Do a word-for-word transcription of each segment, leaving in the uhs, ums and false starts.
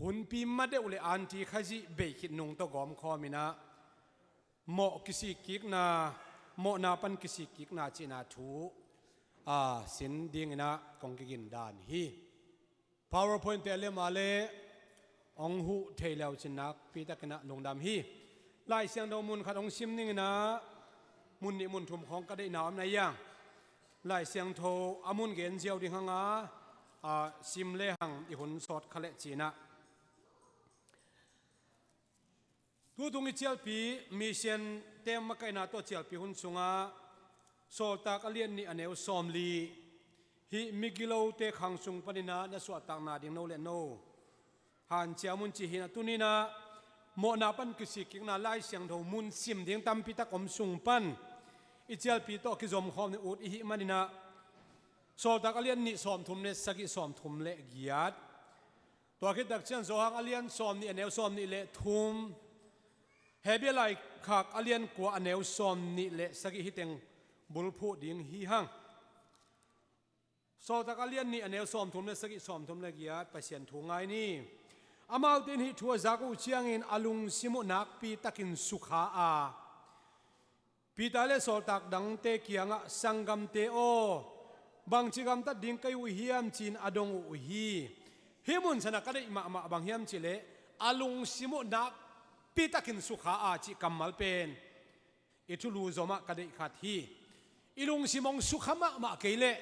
hunpi ma deuh le anti Khazih bei khit nung tawh gawmkhawm inah mawh kisikkikna, mawhna pan kisikkikna cihna thu a sin dinginah kong kigin dan hi. PowerPoint te a liam a le hong huh thei leu cin nakpi takinah lungdam hi. Lai Siangtho mun khat hong sim ninginah mun nih mun thum khawng ka deihna om na iang. Lai Siangtho a mun gen ziau ding hanga a sim le hang i hun sawt kha leh cinah. Tutung i cialpi, mission tem makaihna tawh cialpi hun sungah Sawltak a lian nih a neu sawmli hih migilote khang sung paninah na suahtakna ding no le no hanciam un ci hinah tuninah mawhna pan kisikkikna Lai Siangtho mun sim ding tampi tak om sung pan i cialpi tawh kizomkhawm ni ut i hih maninah Sawltak a lian nih sawmthum le sagih sawmthum le giat. Tua khit tak ciang Johan a lian sawmnih a neu sawmnih le thum, Hebrew laikhak a lian kua a neu sawmnih le sagih hi teng bulphuh ding hi hang. Sawltak a lian nih a neu sawmthum le sagih sawmthum le giat Pasian thu ngai ni. Amaute in hih thu a zak uh ciangin a lungsim uh nakpi takin sukha a Peter le sawltak dangte kiangah, "Sanggamte aw, bangci gamtat ding ka hi uh hiam?" ci-in a dong uh hi. Hih mun sanah ka deih mahmah bang hiam cihleh a lungsim uh nakpi takin sukha a cih kammal pen i thulu zomah ka deih khat hi. I lungsim hong sukha mahmah kei leh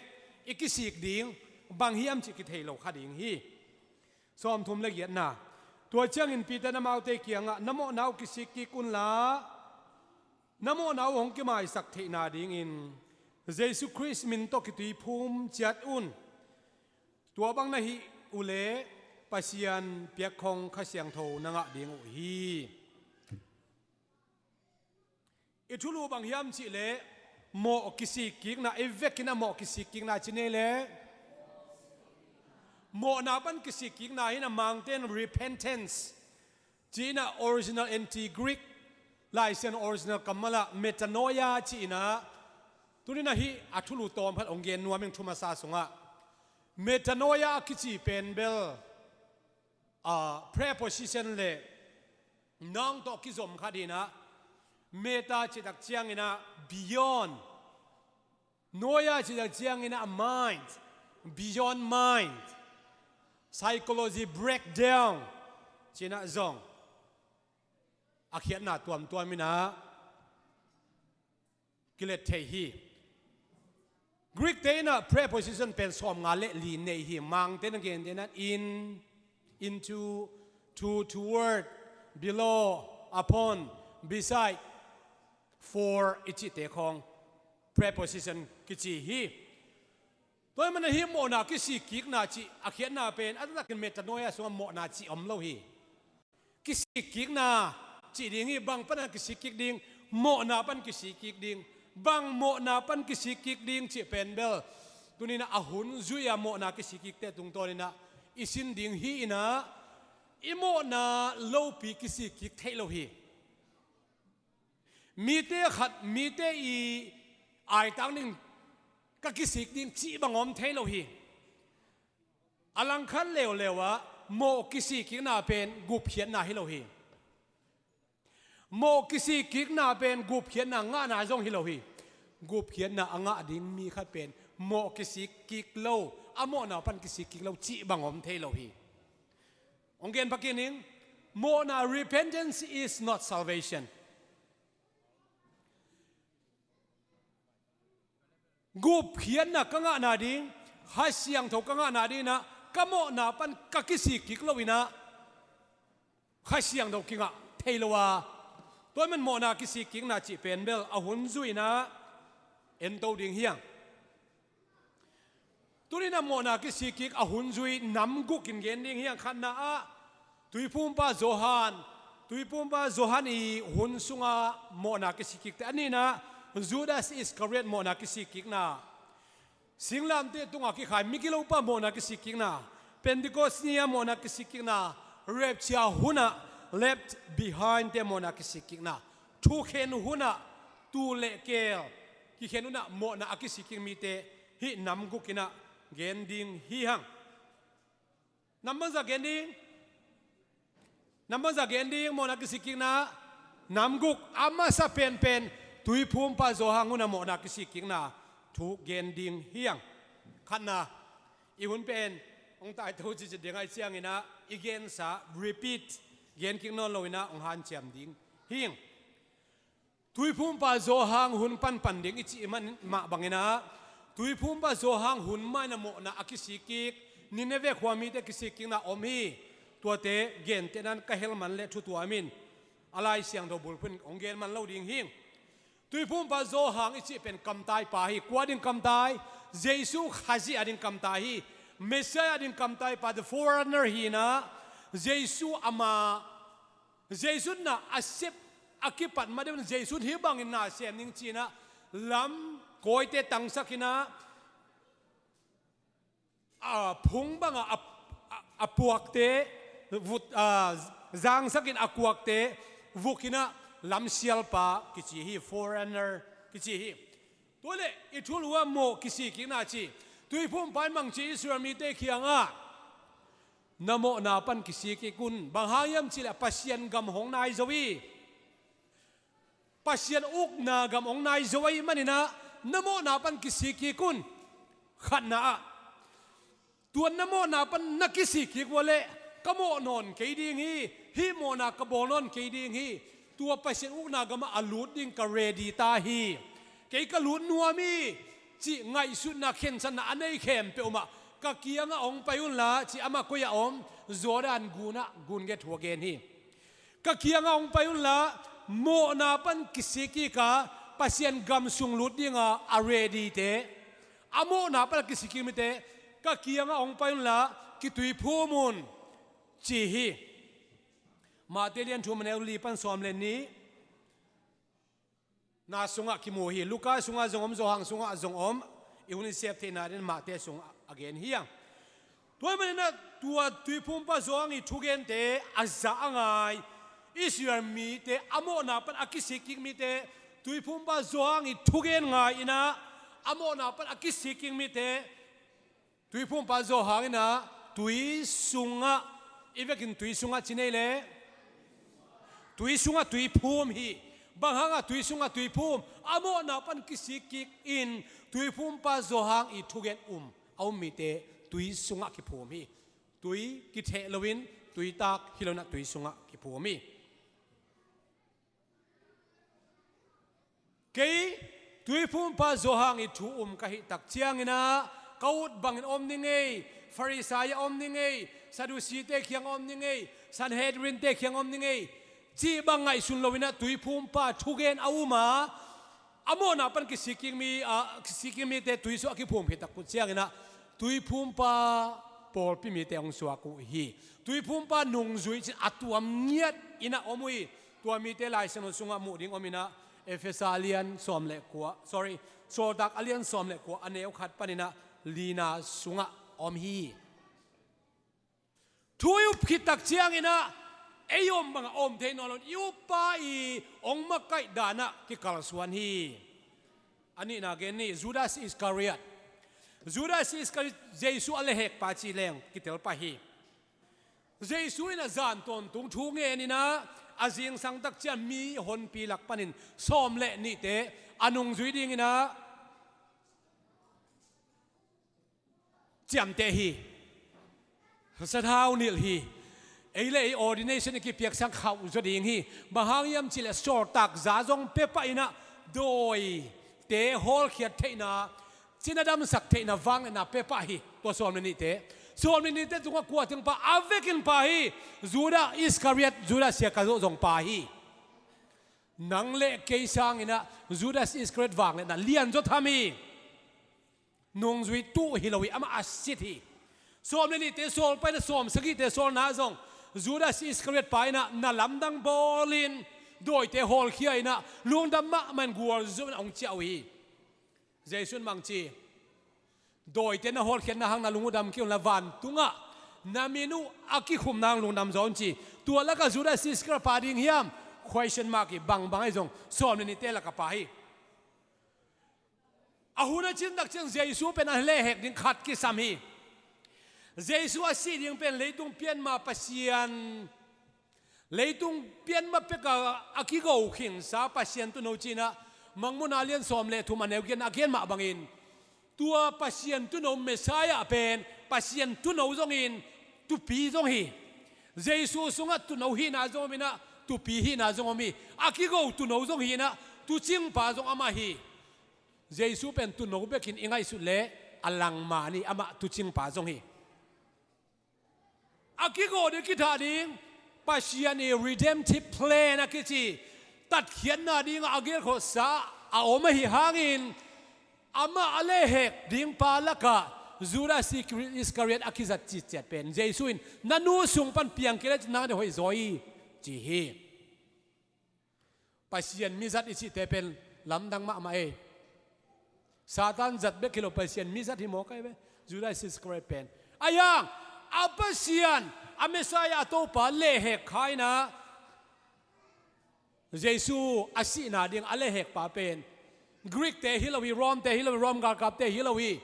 i kisik ding bang hiam cih kithei lo kha ding hi. Sawmthum le giatna. Tua ciangin Peter in amaute kiangah, "Na mawhna uh kisik kik unla, na mawhna uh hong kimaisak theihna dingin Jesu Khrist min tawh kituiphum ciat un. Tua bang na hih uhleh Pasian piakkhong Kha Siangtho na ngah ding uh hi." I thulu bang hiam cihleh mawh kisikkikna, i vekinah mawh kisikkikna ci nei leh mawhna pan kisikkikna hinah Mangte in repentance cinah original anti Greek, Lai Siangtho original kammalah metanoia cinah tuninah hih a thulu tawm khat hong gen nuam ing thu masa sungah. Metanoia a kici pen bel a, preposition le noun tawh kizom khat hinah, meta citak cianginah beyond, noia citak cianginah mind, beyond mind, psychology breakdown cinah zong a khiatna tuamtuam inah kilet thei hi. Greek te inah preposition pen sawmnga le li nei hi. Mangte in a gente inah in, into, to, toward, below, upon, beside, for i cihte khawng preposition kici hi. Tua hi manah hih mawhna kisikkikna cih a khiatna pen a taktakin metanoia sungah mawhna cih om lo hi. Kisikkikna cih ding hi. Bang pana kisikkik ding? Mawhna pan kisikkik ding. Bang mawhna pan kisikkik ding cih pen bel tuninah a hun zui-a mawhna kisikkikte tungtawninah i sin ding hi inah, i mawhna lopi kisikkik theih lo hi. Mite khat, mite i aitak ning ka kisik ding cih bang om thei lo hi. A langkhat leuleu ah mawh kisikkikna pen gupkhiatna hi lo hi. Mawh kisikkikna pen gupkhiatna ngahna zong hi lo hi. Gupkhiatna a ngah ding mi khat pen mawh kisikkik lo, a mawhna pan kisikkik lo cih bang om thei lo hi. Hong gen pha kik ning. Mawhna, repentance is not salvation. Gupkhiatna ka ngahna ding, Kha Siangtho ka ngahna ding inah ka mawhna pan ka kisikkik lo inah Kha Siangtho kingah thei lo a, tua hi man mawhna kisikkikna cih pen bel a hun zui inah ento ding hi hang. Tuninah mawhna kisikkik a hun zui nam gukin gen ding hi hang. Khatna ah Tuiphumpa Johan, Tuiphumpa Johan i hun sunga mawhna kisikkikte. A nihna Judas Iskariot mawhna kisikkikna. Singlamteh tunga kikhai migilopa mawhna kisikkikna. Pentecost ni-a mawhna kisikkikna. Rapture hunah left behind te mawhna kisikkikna. Thukhen hunah tuu le keel kikhen hunah mawhna a kisikkik mite hih nam gukinah gen ding hi hang. Nam bangzah gen ding? Nam bangzah gen ding, mawhna kisikkikna? Nam guk, a masa penpen, Tuiphumpa Johan hun a mawhna kisikkikna thu gen ding hi hang. Khatna, i hun pen hong taito cicit ding ahih ciangin ah i gensa repeat, genkik nawn loin ah hong hanciam ding hi hang. Tuiphumpa Johan hun panpan ding i cih mah bangin ah, Tuiphumpa Johan hun mah in a mawhna a kisikkik, Nineveh khua mite kisikkikna om hi. Tuate gentehna in ka hel man leh thu tuam in, a Lai Siangtho bulphuh in hong gen man lo ding hi. Tuiphumpa Johan i cih pen kamtaipa hi. Kua ding kamtai? Jesu Khazih a ding kamtai hi. Messiah a ding kamtaipa, the forerunner hi in ah, Jesu ama, Jesu in ah a sep a kipat ma deuh in Jesu in hih bangin na sem ning ci in ah lam kawite tangsak in ah, a phung bangah a, a, a puakte vut, a, zangsak in a kuakte vuk in ah lamsialpa kici hi, forerunner kici hi. Tua leh i thulu ah mawh kisikkikna ci, Tuiphumpa in bang ci Israel mite kiangah, na mawhna pan kisikkik un. Bang hang hiam cih leh Pasian gam hong nai zo hi. Pasian ukna gam hong nai zo ahih manin ah na mawhna pan kisikkik un. Khatna ah, tua na mawhna pan na kisikkik uh leh ka mawh nawn kei ding hi, hih mawhna ka bawl nawn kei ding hi. Tua Pasian ukna gamah a lut ding ka ready ta hi. Kei ka lut nuam hi cih ngaihsutna, khensatna a nei khempeuh mah, ka kiangah hong pai unla ci, amah koi ah om? Jordan gun ah gun gei thu a gen hi. Ka kiangah hong pai unla, mawhna pan kisikkik a Pasian gam sung lut dinga a ready te, a mawhna pan a kisikkik mite, ka kiangah hong pai unla, kituiphum un, ci hi. Matthai lian thum, a neu li pan sawm le nih na sungah kimu hi. Luka sungah zong om, Johan sungah zong om. I hun i sep theihna dingin Matthai sungah a gen hi hang. Tua ahih manin ah tua Tuiphumpa Johan i thugente a za a ngai Israel mite, a mawhna pan a kisikkik mite, Tuiphumpa Johan i thugen ngai in ah a mawhna pan a kisikkik mite, Tuiphumpa Johan in ah tui sungah, i vekin tui sungah ci nei leh, tui sungah tui phum hi. Bang hangah tui sungah tui phum? A mawhna pan kisikkik in Tuiphumpa Johan i thugen um a um mite tui sungah kiphum hi. Tui kitheh loin, tui tak hi loin ah tui sungah kiphum hi. Kei Tuiphumpa Johan i thu um ka hih tak ciangin ah, ka ut bangin om ning ei, Farisai ah om ning ei, Sadusite kiang om ning ei, Sanhedrinte kiang om ning ei, cih bang ngaihsun loin ah Tuiphumpa thugen a um a, a mawhna pan kisikkik mi, a, kisikkik mite tui sungah a kiphum khit tak uh ciangin ah, Tuiphumpa pawlpi mite hong suak uh hi. Tuiphumpa nungzui cih a tuam ngiat in ah om uh hi. Tua mite Lai Siangtho sungah muh ding om in ah, Efesa a lian sawm le kua, sorry, Sawltak a lian sawm le kua, a neu khat panin ah lina sungah om hi. Thu i up khit tak ciangin ah, ei om bangah om thei nawn lo in, i uppa i hong makaih dan ah kikalsuan hi. A nihna gen ni, Judas Iskariot. Judas Iskariot, Jesu a lehhekpa ci leng kitel pah hi. Jesu in a zan tawntung thu ngen in ah, a zingsang tak ciang mi honpi lak panin sawm le nihte a nungzui dingin ah ciamteh hi. Sathau nilh hi. Ei le ei ordination i kipiaksang khauh zaw ding hi. Bang hang hiam cih leh sawltak za zong pia pah in ah, dawite hawlkhiat theihna, cina damsak theihna vangliatna pia pah hi. Tua sawm le nihte, sawm le nihte tungah kua teng pha? A vekin pha hi. Judas Iskariot, Judas sia ka zawh zong pha hi. Nang le kei sangin ah Judas Iskariot vangliatna lianzaw tham hi. Nungzui tuh hi lo hi, amah a sit hi. Sawm le nihte sawl pah in ah, sawm sagihte sawlna zong Judas Iskariot pa in ah na lamdang bawlin, dawite hawlkhia in ah, lungdam mahmah in gualzo in ah hong ciah uh hi. Jesu in bang ci? Dawite na hawlkhiatna hang na lung uh dam kei unla, vantungah na min uh a kikhumna hang lungdam zaw un, ci. Tua lakah Judas Iskariot pha ding hiam? Question mark hi. Bangbang ahi zong sawm le nihte lakah pha hi. A hun a cin tak ciang Jesu pen a lehhek ding khat kisam hi. Jesu a sih ding pen leitung pian ma Pasian Leitung pian ma pek a, a kigo khinsa Pasian tuuno cinah, Mangmuhna lian sawm le thum a neu giat ah a gen mah bangin, tua Pasian tuuno Messiah pen Pasian tuuno zongin tuupi zong hi. Jesu sungah tuuno hihna zong om inah, tuupi hihna zong om hi. A kigo tuuno zong hi inah, tuucingpa zong amah hi. Jesu pen tuuno bekin i ngaihsut leh a langman hi, amah tuucingpa zong hi. A kigo ding, kithah ding, Pasian i redemptive plan a kici tatkhiatna dingah a gelkholhsa a om ahi hangin, amah a lehhek dingpa lakah Judas Iskariot a kizat citciat pen Jesu in, "Na nu sung pan piang kei leh nang a hoih zaw hi," ci hi. Pasian mizat i cihte pen lamdang mahmah ei. Satan zat bek hi lo, Pasian mizat hi mawk ahi ve. Judas Iskariot pen, a yang, a Pasian, a Messiah, a Topa lehhek kha inah, Jesu a sihna ding a lehhekpa pen Greek te hi lo hi, Rome te hi lo hi, Rome galkapte hi lo hi.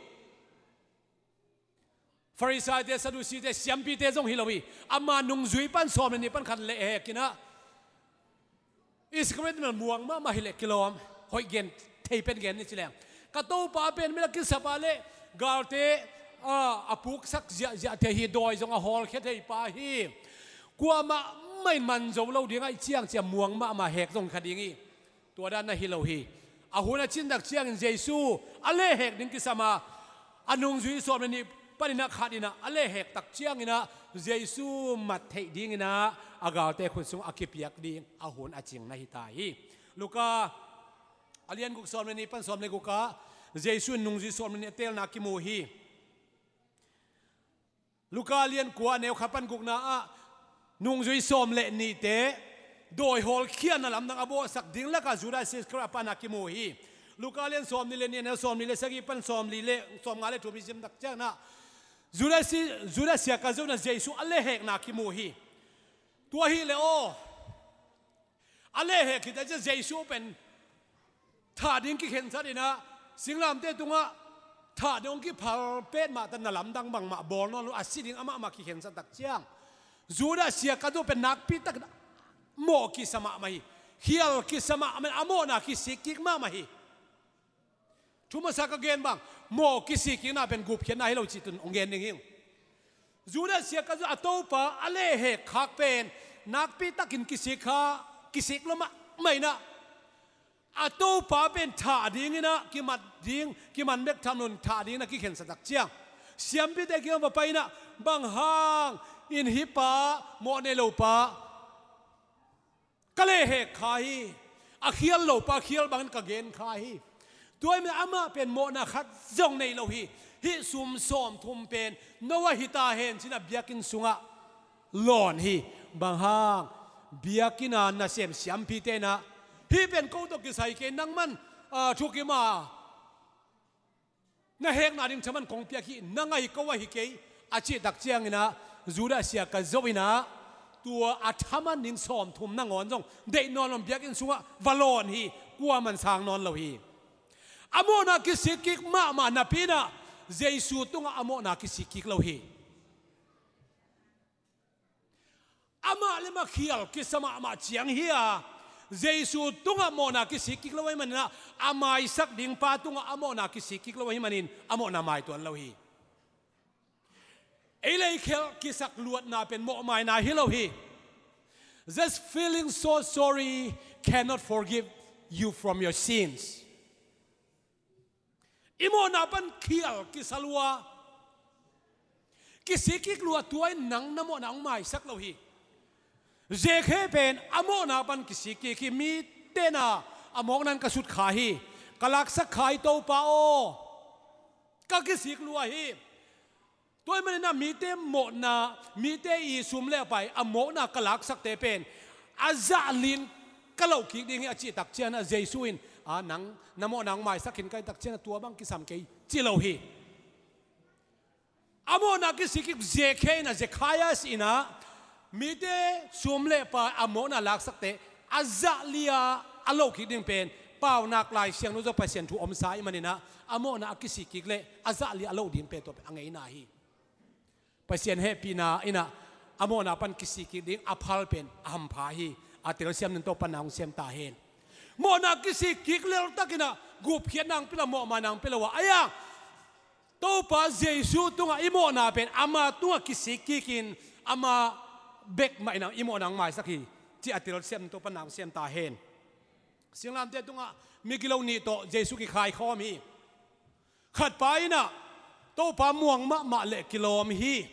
Farisaite, Sadusite, siampite zong hi lo hi. Ama nungzui pan sawm le nih pan khat lehhek inah, Iskariot in muang mahmah hi leh kilawm, hoih gen, thei pen gen ni ci leng. Ka Topa pen mila kisap a leh galte, a, a puksak ziahziah thei hi, dawi zong a hawlkhia thei pa hi. Kuamah mah in man zo lo ding ahih ciang ci-a muang mahmah, hek zong kha ding hi. Tua dan na hi lo hi. A hun a cin tak ciangin Jesu a lehhek ding kisam a, a nungzui sawm le nih paninah khat inah a lehhek tak cianginah Jesu mat theih dinginah a galte khut sung a kipiak ding a hun a cing na hi ta hi. Luka a lian guk sawm le nih pan sawm le guk ah Jesu in nungzui sawm le nih a teelna kimu hi. Luka lian kua a neu khat pan gukna ah nungzui sawm le nihte dawi hawlkhiatna lamdang a bawlsak ding lakah Judas Iskariot a pana kimu hi. Luka lian sawm nih le nih a neu sawm nih le sagih pan sawm li le sawm nga le thum i sim tak cianginah Judas, Judas Iskariot in Jesu a lehhekna kimu hi. Tua hi leh aw, a lehhek khit ciang Jesu pen thah ding kikhensat inah, singlamteh tungah thah ding hong kiphal pet mah ta, na lamdang bangmah bawl nawn lo, a si ding amah mah kikhensat tak ciang, Judas Iskariot pen nakpi takin mawh kisa mahmah hi. Khial kisa mahmah, a mawhna kisik kik mahmah hi. Thu masa ka gen bang, mawh kisik kikna pen gupkhiatna hi lo cih tun hong gen ding hi. Judas Iskariot a Topa a lehhek khak pen nakpi takin kisik kha, kisik lo mahmah inah, a Topa pen thah dinginah kimat ding, kiman bek tham loin thah dinginah kikhensat tak ciang, siampite kiang va pai inah, "Bang hangin hih pa, mawh nei lo pa, ka lehhek kha hi, a khial lo pa khial bangin ka gen kha hi. Tua ahih manin amah pen mawhna khat zong nei lo hi. Hih sum sawmthum pen no a hi ta hen," ci-inah biakinn sungah lawn hi. Bang hang, biakinn a nasem siampite inah, "Hih pen ko tawh kisai kei, nangman, a, thukim a, na hekna ding thaman kong piak hi, nang ahi, ko ahi kei," a cih tak cianginah Judas Iskariot zo inah tua a thaman ding sawmthum nangawn zong deih nawn lo-in biakinn sungah va lawn hi. Kuaman sang nawn lo hi. A mawhna kisik kik mahmah napi inah Jesu tungah a mawhna kisik kik lo hi. Amah le amah khial kisa mahmah ciang hi a, Jesu tungah mawhna kisik kik lo ahih maninah, a maisak ding pa tungah a mawhna kisik kik lo ahih manin a mawhna maituan lo hi. Ei le ei khial kisak luatna pen mawhmaina hi lo hi. Just feeling so sorry cannot forgive you from your sins. I mawhna pan khial kisa lua, kisik kik lua, tua in nang na mawhna hong maisak lo hi. Zekhe pen a mawhna pan kisik kik hi. "Mite na a mawkna in ka sut kha hi, ka laksak kha hi, Topa aw, ka kisik lua hi. Tua ahih maninah mite mawhna, mite i sum le pai a mawkna ka laksakte pen a zah li-in ka loh kik ding hi," a cih tak cianginah Jesu in, "A, nang na mawhna hong maisak khin ka hi," tak cianginah tua bang kisam kei ci lo hi. A mawhna kisik kik Zekhe inah, Zacchaeus inah, mite sum le pai a mawkna laksakte a zah li-a a loh kik ding pen Paunak Lai Siangtho zong Pasian thu omsa ahih maninah, a mawhna a kisik kik le a zah li-a a loh ding pen tua pen a ngeina hi. Pasian hehpihna inah a mawhna pan kisik kik ding a phal pen a hampha hi. A telsiam nung Topa na hong siam ta hen. Mawhna kisik kik leltakin ah gupkhiatna hong pia lo, mawhmaina hong pia lo a, a yang Topa Jesu tungah i mawhna pen ama tungah kisik kikin ama bek mah in ah i mawhna hong maisak hi, ci a telsiam nung Topa na hong siam ta hen. Singlamteh tungah migilo nih tawh Jesu kikhaikhawm hi. Khatpa in ah Topa muang mahmah leh kilawm hi.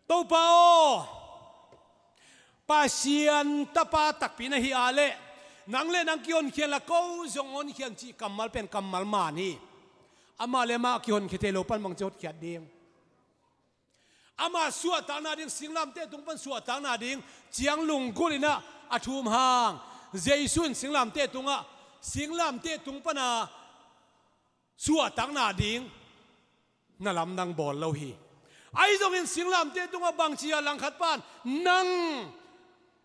Topa aw, Pasian Tapa takpi na hih a leh nang le nang kihonkhian la ko zong honkhian cih kammal pen kammal man hi. Amah le amah kihonkhiat thei lo pan bangci hotkhiat ding? Amah suahtakna ding, singlamteh tung pan suahtakna ding ciang lunggulh in ah a thum hang, Jesu in singlamteh tungah, singlamteh tung pana suahtakna ding na lamdang bawl lo hi. Ahi zongin singlamteh tungah bangci a langkhat pan nang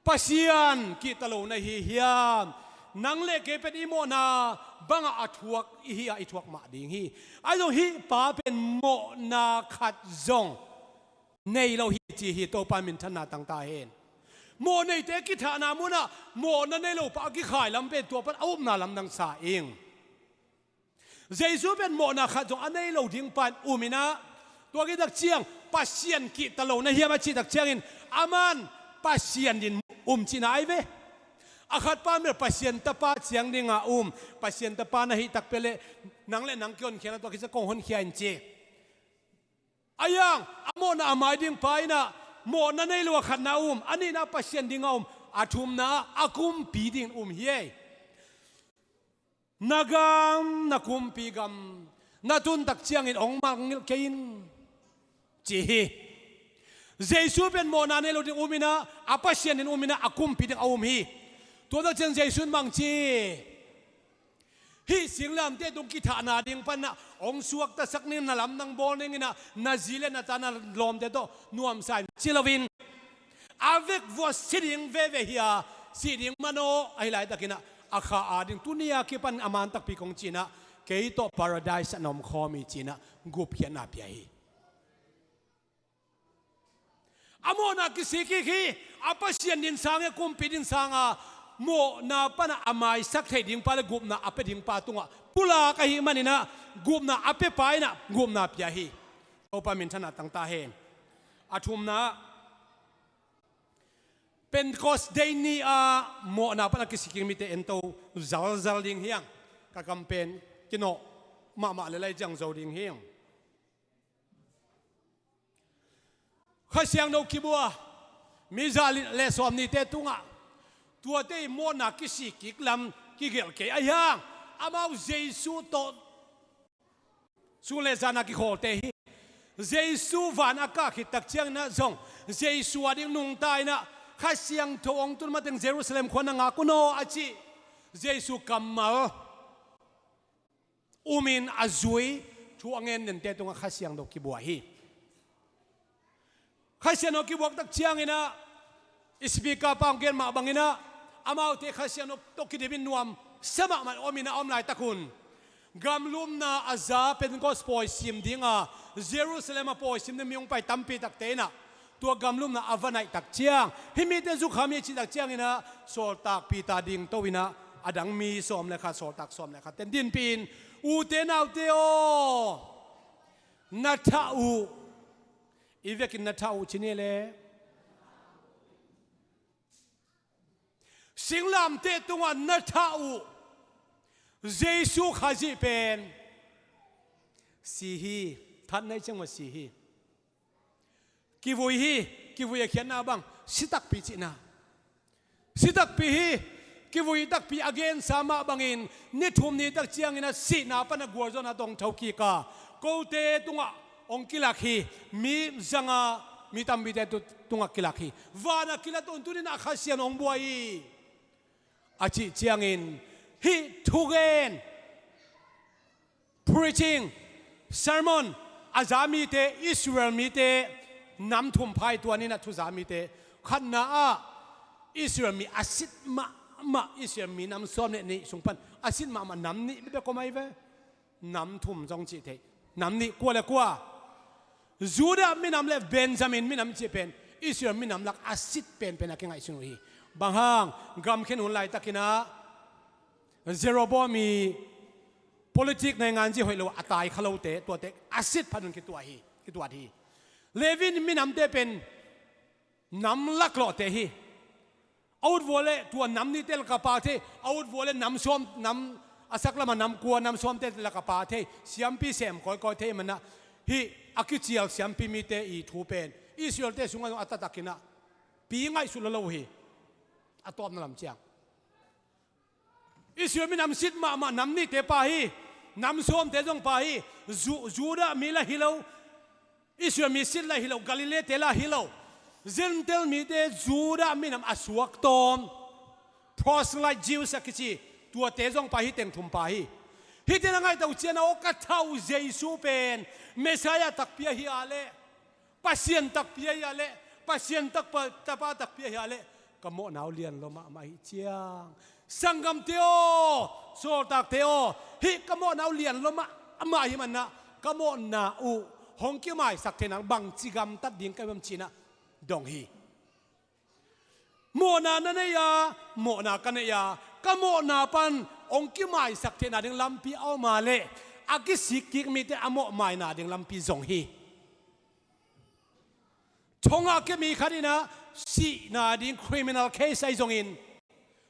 Pasian kihta lo na hi hiam? Nang le kei pen i mawhna bangah a thuak i hi a, i thuak mah ding hi. Ahi zong hih pa pen mawhna khat zong nei lo hi ci hi. Topa minthanna tang ta hen. Mawh neite kithahna munah mawhna nei lo pa a kikhai lam pen tua pan a upna lamdang sa ing. Jesu pen mawhna khat zong a nei lo ding pan um in ah, tua kitak ciang Pasian kihta lo na hiam a cih tak ciangin aman Pasian din um cihna ai ve. A khat pan bel Pasian Tapa ciang dinga um. Pasian Tapa na hih tak pia leh nang le nang kihonkhian a tua kisai kong honkhia in ci. A yang a mawhna a mai ding pa in ah mawhna nei lo a khatna um, a nihna Pasian dinga um, a thumna a kumpi dingin um hi ei. Na gam, na kumpi gam na tun tak ciangin hong mangngilh kei in, ci hi. Jesu pen mawhna nei lo ding um in ah, a Pasian in um in ah, a kumpi ding a um hi. Tua tak ciang Jesu in bang ci? Hih singlamteh tung kithahna ding pan ah hong suaktasak ning, na lamdang bawl ning in ah, na zi le na ta, na lawmte tawh nuamsa in ci loin, a vekvua si ding veve hi a, si ding manaw ahi laitakin ah, a kha a ding tuni a kipan a man takpi kong ci in ah, kei tawh Paradise ah na omkhawm hi ci in ah gupkhiatna pia hi. A mawhna kisik kik hi. A Pasian din sang hi a, kumpi din sang a, mawhna pan ah a maisak theih ding pa le gupna a pia ding pa tungah pulak ahih manin ah, gupna a pia pa in ah gupna pia hi. Topa minthanna tang ta hen. A thumna, Pentecost Day ni a mawhna pan a kisik kik mite ento zalzal ding hi hang. Ka kam pen kinawh mahmah le lai ciang zo ding hi hang. Kha Siangtho kibua mi za le sawmnite tungah tuate i mawhna kisik kik lam kigelh kei ahi hang, amau Jesu tawh sun le zan a kikhawlte hi. Jesu van a kah khit tak ciangin ah zong Jesu a ding nungta in ah, Kha Siangtho hong tun mateng Jerusalem khua na ngak un aw, a cih Jesu kammal umin a zui thu a ngen nente tungah Kha Siangtho kibua hi. Kha Siangtho kibuak tak ciangin ah, i speaker pa hong gen mah bangin ah, amaute Kha Siangtho tawh kidipin nuamsa mahmah om in ah, a om laitak un gamlumna a za Pentecost pawi sim dinga Jerusalem a pawi sim ding mi hong pai tampi takte in ah, tua gamlumna a va naih tak ciang, hih mite zukha mi a cih tak ciangin ah, sawltak Peter ding to in ah, a dang mi sawm le khat, sawltak sawm le khat ten dinpih in, ute naute aw, na thah uh. I vekin na thah uh ci ni le. Singlamteh tungah na thah uh Jesu Khazih pen si hi. That nai ciang mah si hi. Kivui hi. Kivui a khiatna bang si takpi cihna. Si takpi hi. Kivui takpi a gensa mah bangin ni thum ni tak ciangin a sihna pan a gualzawhna tawh hong thokik a, kote tungah hong kilak hi. Mi zanga mi tampite tu-, tungah kilak hi. Van a kilat un tunin a Kha Siangtho hong buai hi, a cih ciangin hih thugen, preaching, sermon a za mite, Israel mite nam thum pha hi. Tua ni-in a thu za mite, khatna ah Israel mi a sit mahmah, Israel mi nam sawm le nih sung pan a sit mahmah nam nih bek om ahi ve. Nam thum zong cih theih. Nam nih kua le kua? Judah minam le Benjamin minam cih pen Israel minam lak a sit penpen a kingaihsun uh hi. Bang hang, gam khen hun laitakin ah Jeroboam i politik nainganzi hoih lo a tai kha lote, tuate a sit phat un kituat hi, kituat hi. Levi minamte pen nam laklawhte hi. A ut vua le tua nam nihte lak a pa thei, a ut vua le nam sawm, nam a sak lamah nam kua, nam sawmte lak a pa thei, siampi sem kawikawi thei manah, hih a kicial siampi mite i thu pen Israel-te sungah zong a taktakin ah pi ngaihsut lo lo uh hi. A tawpna lam ciang Israel minam sit mahmah nam nihte pa hi, nam sawmte zong pa hi. Ju-, Judah mi lah hi lo, Israel mi sit lah hi lo, Galilee-te lah hi lo, Gentile mite, Judah minam a suak tawm, proselyte Jews a kici, tuate zong pa hi, teng thum pa hi. Hihte na ngaihtuah uh ciang ah, aw ka thah uh Jesu pen Messiah takpi ahi a leh, Pasian takpi ahi a leh, Pasian takpa, Tapa takpi ahi a leh, ka mawhna uh lian lua mahmah hi ciang, sanggamte aw, sawltakte aw, hih ka mawhna uh lian lua mahmah hi manah, ka mawhna uh hong kimaisak theihna bangci gamtat ding ka hiam ci-in ah dong hi. Mawhna na nei a, mawhna ka nei a, ka mawhna pan hong kimaisak theihna ding lampi a om a leh, a kisikkik mite a mawhmaina ding lampi zong hi. Thongah kei mi khat in ah sihna ding criminal case ahi zongin,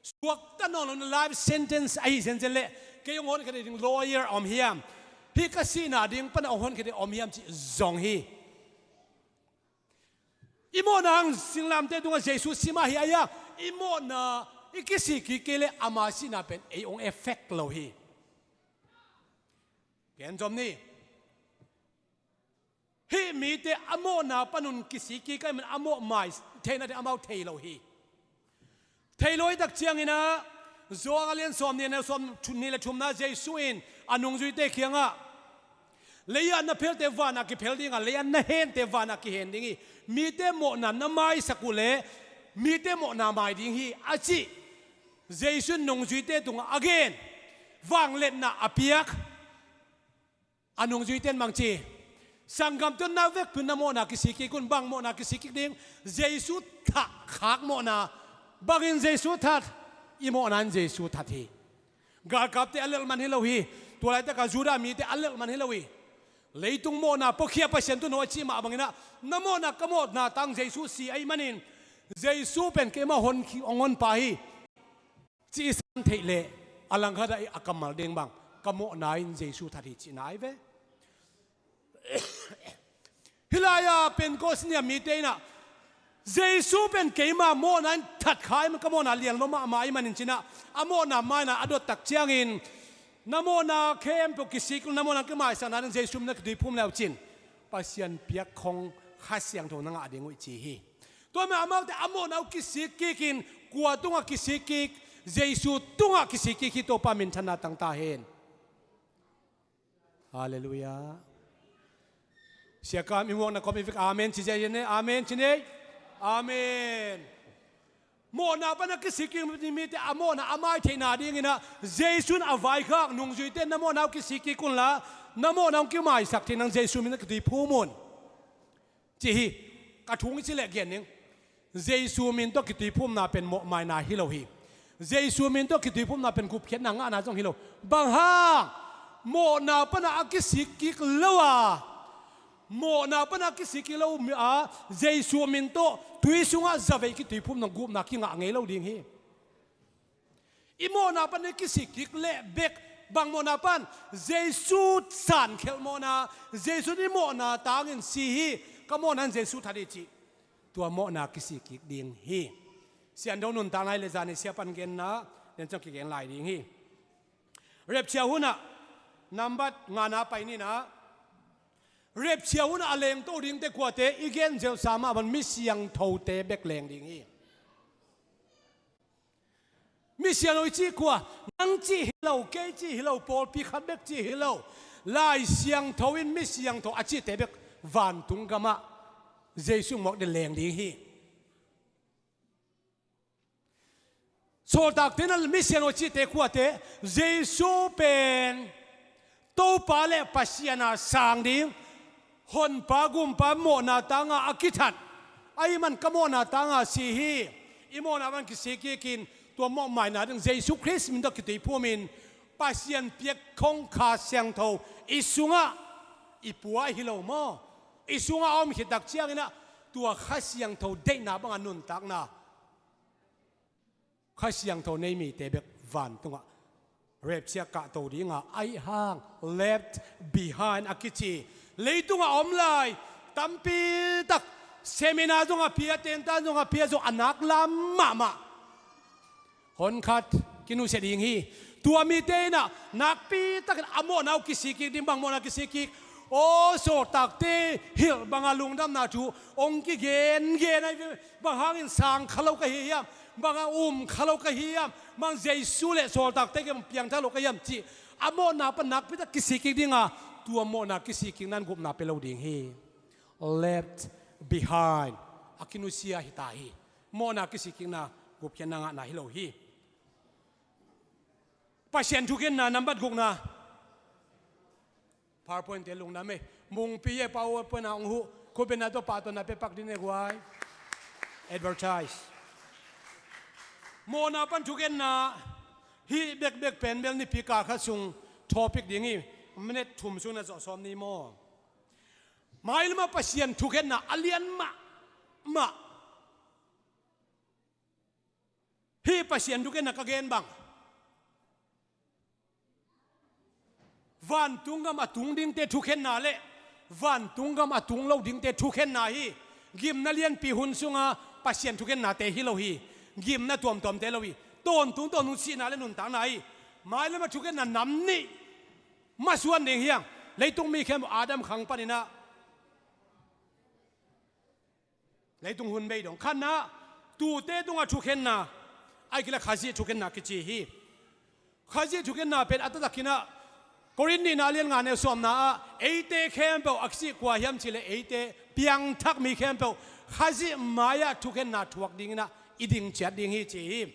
suakta nawn lo in life sentence ahi zenzen leh, kei hong honkhia ding lawyer a om hiam, hih ka sihna ding pan a hong honkhia ding a om hiam cih zong hi. I mawhna hang singlamteh tungah Jesu si mah hi a, i mawhna i kisik kik kei leh ama sihna pen ei hong effect lo hi. Gen zom ni. Hih mite a mawhna panun kisik kik ahih manin a mawhmai theihna ding amau thei lo hi. Thei lo ahih tak ciangin ah, Johan a lian sawmnih, a neu sawmnih le thumna, Jesu in a nungzuite kiangah, lei-ah na phelte vanah kiphel ding a, lei-ah na hente vanah kihen ding hi. Mite mawhna na maisak uh leh mite mawhna mai ding hi, a ci. Jesu in nungzuite tungah a gen, vangliatna a piak. A nungzuite in bang ci? Sanggamte aw, na vekpi un na mawhna kisik kik un. Bang mawhna kisik kik ding? Jesu that khak mawhna. Bangin Jesu that? I mawhna in Jesu that hi. Galkapte a lelh man hi lo hi. Tua laitakah Judah mite a lelh man hi lo hi. Leitung mawhna puakhia Pasian tungah a cih mah bangin ah, na mawhna ka mawhna tang Jesu si ahih manin, Jesu pen keimah hong hon pa hi, cih i san theih leh, a langkhat ah a kammal ding bang, ka mawhna in Jesu that hi cihna ahi ve. Hih lai-ah Pentecost ni-a mite in ah, Jesu pen keima mawhna in that kha ahih man, ka mawhna lian lua mahmah ahih manin ci-in ah, a mawhna maina a dot tak ciangin, na mawhna khempeuh kisik un, na mawhna kimaisakna ding Jesu min tawh kituiphum le uh cin, Pasian piak khong Kha Siangtho na ngah ding uh hi ci hi. Tua ahih manin amaute a mawhna uh kisik kik in, kua tungah kisik kik? Jesu tungah kisik kik hi. Topa minthanna tang ta hen. Halleluiah. Siakam i muakna kawm i vek amen ci ziau ni. Amen ci ni. Amen. Mawhna pan a kisik kik mite a mawhna a mai theihna dingin ah, Jesu in a vaikhak, nungzuite, na mawhna uh kisik kik unla, na mawhna hong kimaisak theih nang Jesu min tawh kituiphum un, ci hi. Ka thu hong ci leh gen ning. Jesu min tawh kituiphumna pen mawhmaina hi lo hi. Jesu min tawh kituiphumna pen gupkhiatna ngahna zong hi lo. Bang hang? Mawhna pan a kisik kik lo a, mawhna pan a kisik kik lo a, Jesu min tawh tui sungah zavei kituiphumna, gupna kingah ngei lo ding hi. I mawhna pan i kisik kik leh bek, bang mawhna pan? Jesu sankhelh mawhna, Jesu in i mawhna tangin si hi, ka mawhna in Jesu that hi cih, tua mawhna kisik kik ding hi. Siangtho nuntakna hi leh zani sia pan genna den ciang kigen lai ding hi. Rapture hunah nambat ngana pai ni in ah, rapture hunah a lengto dingte kuate i gen zelsa mah bang, mi siangthote bek leng ding hi. Mi siangtho i cih kua? Nang cih hi lo, kei cih hi lo, pawlpi khat bek cih hi lo. Lai Siangtho in mi siangtho a cihte bek vantung gamah Jesu muak ding leng ding hi. Sawltakte in ah mi siangtho cihte kuate? Jesu pen Topa le Pasian a sang ding, Honpa Gumpa mawhna tangah a kithat, Ahih man ka mawhna tanga si hi. I mawhna bang kisik kikin tua mawhmaina ding Jesu Khrist min tawh kituiphum in Pasian piak khong Kha Siangtho i sungah i pua hi lo maw? I sungah a om khit tak cianginah tua Kha Siangtho deihna banga nuntakna Kha Siangtho nei mite bek vantungah rapture kahto dinga ahi hang left behind a kici leitungah om lai tampitak seminar zong a pia, tentan zong a pia zong a nak lam mahmah. Honkhat kinusia ding hi. Tua mite inah nakpitakin a mawhna uh kisik kik ding, bang mawhna kisik kik? Aw, sawltakte hilh banga lungdamna thu hong kigengen ahi ve. Bang hangin sang kha lo ka hi hiam? Bang a um kha lo ka hi hiam? Bang Jesu le sawltakte kiang piangthak lo ka hiam cih a mawhna pan nakpitak kisik kik dinga tua mawhna kisik kik nan gupna pia lo ding hi. Left behind a kinusia hi ta hi. Mawhna kisik kikna gupkhiatna ngahna hi lo hi. Pasian thukhenna nambat gukna. PowerPoint te lungdam e. Mungpi e PowerPoint a hong huh. Khupina tawh pahtawn a pia pak ding e guai. Advertise. Mawhna pan thukhenna hih bekbek pen bel nipi kal khat sung topic ding hi. Minute thum sung na zawh sawm ni maw? Mailamah Pasian thukhenna a lian mahmah. Hih Pasian thukhenna ka gen bang vantung gam a tung dingte thukhenna le vantung gam a tung lo dingte thukhenna hi. Gimna lianpi hun sunga Pasian thukhennate hi lo hi. Gimna tuamtuamte lo hi. Tawntung tawntung sihna le nuntakna hi. Mailamah thukhenna nam nih masuan ding hiang. Leitung mi khempeuh Adam khang paninah leitung hun bei dong khatna, tuute tungah thukhenna, ahih kei leh Khazih thukhenna kici hi. Khazih thukhenna pen a taktakinah Korin nihna a lian nga neu sawmna ah eite khempeuh a kici kua hiam cih leh eite piangthak mi khempeuh Khazih mai-ah thukhenna thuak dinginah i ding ciat ding hi ci hi.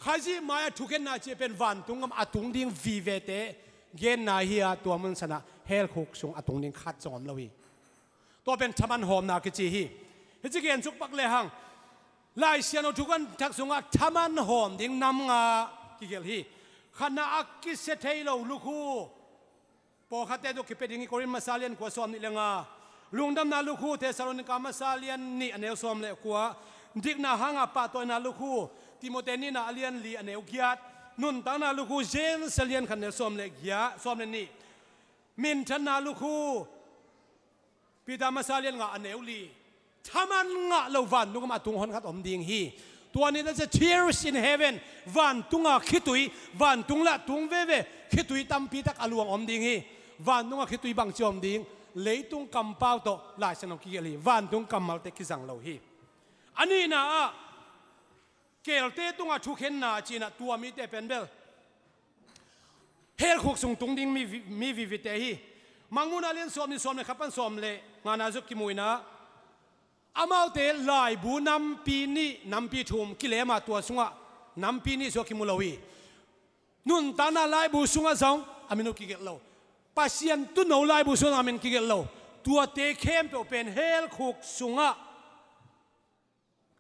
Khazih mai-ah thukhenna cih pen vantung gam a tung ding vivete genna hi a, tua mun sanah hell khuk sung a tung ding khat zong om lo hi. Tua pen thaman hawmna kici hi. Hih ci gen suk pak lehang Lai Siangtho thukhenna thak sungah thaman hawm ding nam nga kigelh hi. Khatna a kisia thei lo lukhu. Pawlkhatte tawh kipia ding hi. Korin masa lian kua sawm nih le nga. Lungdamna lukhu Thessalonika masa lian nih a neu sawm le kua. Dikna hanga pahtawina lukhu Timote nihna a lian li a neu giat. Nuntakna lukhu James a lian khat neu sawm le giat, sawm le nih. Minthanna lukhu Peter masa lian nga a neu li. Thaman ngah lo vantung gam a tung honkhat om ding hi. Tua ni ta cia tears in heaven, vantunga khitui, vantung lah tung veve khitui tampitak a luang om ding hi. Vantunga khitui bangci om ding? Leitung kampau tawh Lai Siangtho kigelh hi. Vantung kammalte kizang lo hi. A nihna ah keelte tungah thukhenna cinah tua mite pen bel hell khuk sung tung ding mi, mi vivite hi. Mangmuhna lian sawm nih sawm le khat pan sawm le ngana zuk kimuh inah amaute laibu nampi nih nampi thum kilem a, tua sungah nampi nih sua kimu lo hi. Nuntakna laibu sungah zong a min uh kigelh lo. Pasian tuuno laibu sungah a min kigelh lo. Tuate khempeuh pen hell khuk sungah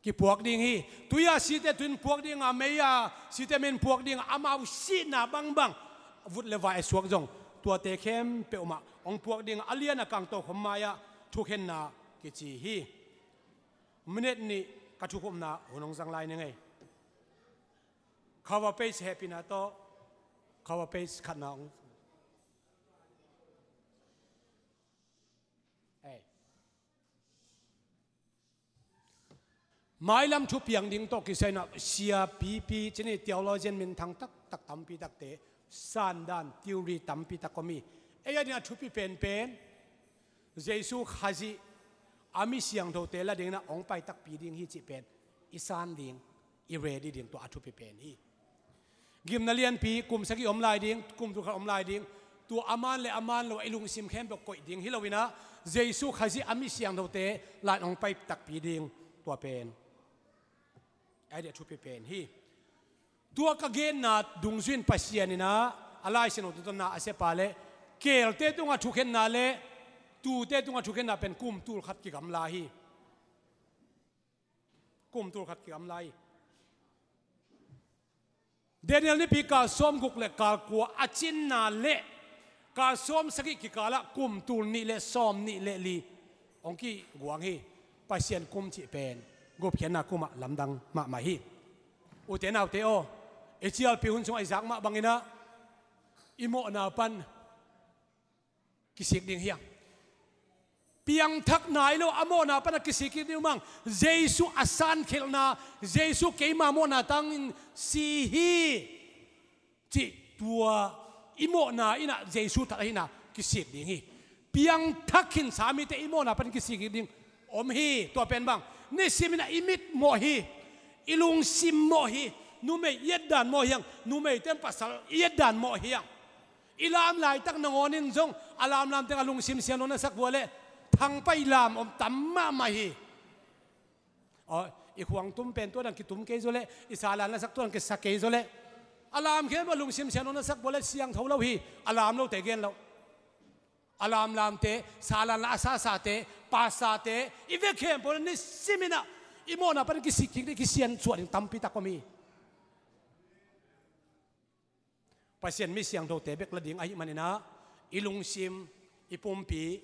kipuak ding hi. Tui-a site tui-in puak dinga, mei-a site mei-in puak dinga, amau sihna bangbang vut le vai a suak zong tuate khempeuh mah hong puak dinga, a lian a kang tokhom mai-ah thukhenna kici hi. Minute nih ka thukhupna hun hong zang lai ning ei. Cover page hehpihna tawh cover page khatna hong Ei. Mailam thupiang ding tawh kisai inah sia pipi cih ni, theologian minthang taktak tampi takte, sandan theory tampi tak om hi. Ei a dingah thupi penpen Jesu Khazih a mi siangthote la dinginah hong pai takpi ding hi cih pen i san ding, i ready ding, tua a thupi pen hi. Gimna lianpi kum sagih om lai ding, kum tul khat om lai ding. Tua a man le a man lo a i lungsim khempeuh koih ding hi loinah Jesu Khazih a mi siangthote la-in hong pai takpi ding, tua pen a i dih a thupi pen hi. Tua ka genna dungzui-in Pasian inah a Lai Siangtho tungtawna a siapa le keelte tungah thukhenna le tuute tungah thukhenna pen kum tul khat kigamla hi. Kum tul khat kiam lai. Daniel nipi kal sawm guk le kal kua a cinna le kal sawm sagih kikalah kum tul nih le sawm nih le li hong kiguang hi. Pasian kum cih pen gupkhiatna kumah lamdang mahmah hi. Ute naute aw, i cialpi hun sungah i zak mah banginah i mawhna pan kisik ding hiang. Piangthak nai lo a mawhna pana kisik kik ding mang. Jesu a sankhelhna, Jesu keima mawhna tangin si hi cih tua i mawhna inah Jesu that ahi inah kisik ding hi. Piangthak khinsa mite i mawhna pan kisik kik ding om hi. Tua pen bang, nisim inah i mit mawh hi. I lungsim mawh hi. Numei i etdan mawh hiang. Numei ten pasal i etdan mawh hiang. I lam laitak nangawn in zong a lamlam teng a lungsim siangtho na sak vua le thangpai lam om tam mahmah hi. Aw, i khuangtum pen tua dang kitum kei zaw le, i salan lasak tua dang kisa kei zaw le, a lam khempeuh a lungsim siangtho na sak vua le siangtho lo hi. A lam lote gen lo. A lamlamte, salan la a sasate, pasate, i vek khempeuh le nisim inah i mawhna pan kisik kik ding, kisiansuah ding tampi tak om hi. Pasian mi siangthote bek la ding ahih maninah i lungsim, i pumpi,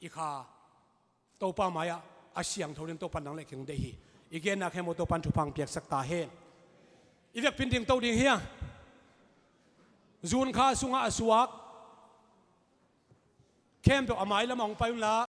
i kha Topa mai-ah a siangtho ding Topa nang le kei hong deih hi. I genna khempeuh Topa in thupha hong piaksak ta hen. I vekpi in dingto ding hi a, June kha sungah a suak khempeuh a mailamah hong pai unla,